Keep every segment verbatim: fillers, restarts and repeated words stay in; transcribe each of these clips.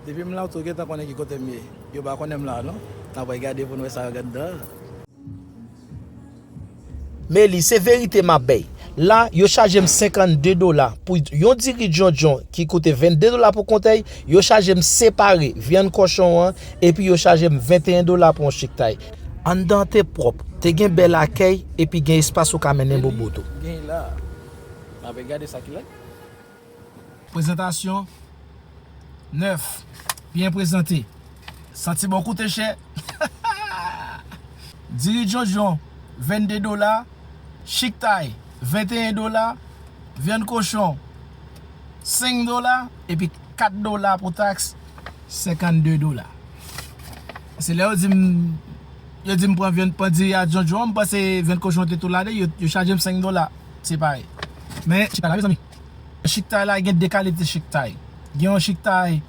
Depi m la, ou tou gentan konnen ki kote m ye. Yo pa konnen m la, non? N ap gade pou n wè sa yo gen anndan. Meli, se verite m ap bay. La, yo chaje m senkannde dola pou yon diri djondjon ki koute vennde dola pou kontèy. Yo chaje m separe vyann kochon an, epi yo chaje m venteyen dola pou yon chiktay. Anndan an te pwòp, te gen bèl akèy, epi gen espas ou ka mennen bobot ou. Gen la. N ap gade sa ki la. Prezantasyon nèf. Byen prezante. Santi bon koute chè. Diri djondjon, vennde dola. Chiktay, venteyen dola. Vyann kochon, senk dola. Epi kat dola pou taks, senkannde dola. Se lè yo di m, yo di m pran vyann, pran diri a djondjon, m panse vyann kochon te tou ladan, yo, yo chaje m senk dola. Se parèy. Men, chiktay la, mezanmi. Chiktay la gen de kalite chiktay. Gen yon chiktay.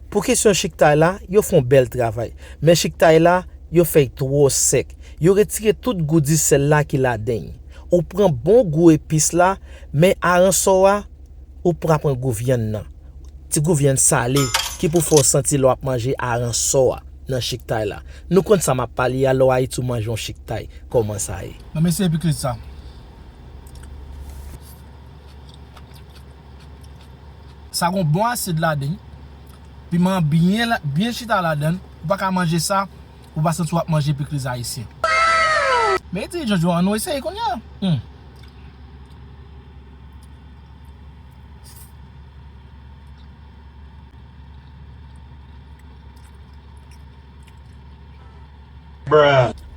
Pou kesyon chiktay la, yo fè yon bèl travay. Men chiktay la, yo fè l twò sèk. Yo retire tout gou disèl la ki ladan l. Ou pran bon gou epis la, men aransò a, ou pa pran gou vyann nan. Ti gou vyann sale ki pou fè w santi lè w ap manje aransò a nan chiktay la. Nou konn sa m ap pale a, lè w Ayiti ou manje yon chiktay, kòman sa ye? Nan mesye epikriz sa. Sa gon bon asid ladan l. Piman an byen, la- byen chita ladan l. Ou pa ka manje sa, ou pa santi w ap manje pikliz ayisyen. Men di Jojo, an nou eseye kounye a. Hmm.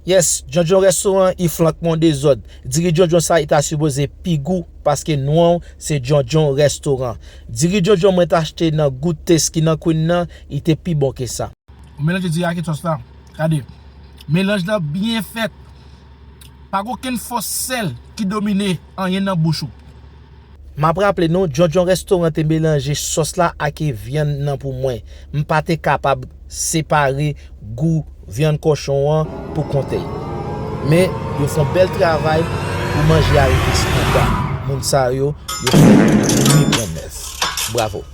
Yes, Djondjon Restoran, i flank mwen dezòd. Diri djondjon sa, i ta sipoze pi gou, paske non an se Djondjon Restoran. Diri djondjon mwen t achte nan Good Taste ki nan Queen nan, i te pi bon ke sa. Ou melanje diri a ak sòs la. Gade. Melanj la byen fèt. Pa gen okenn fòs sèl ki domine anyen nan bouch ou. M ap raple nou, Djondjon Restoran te melanje sòs la ak vyann nan pou mwen. M pa te kapab separe gou vyann kochon an pou kontèy. Men, yo fè yon bèl travay pou manje a rete standa. Moun sa yo, yo fè limit nan nèf. Bravo!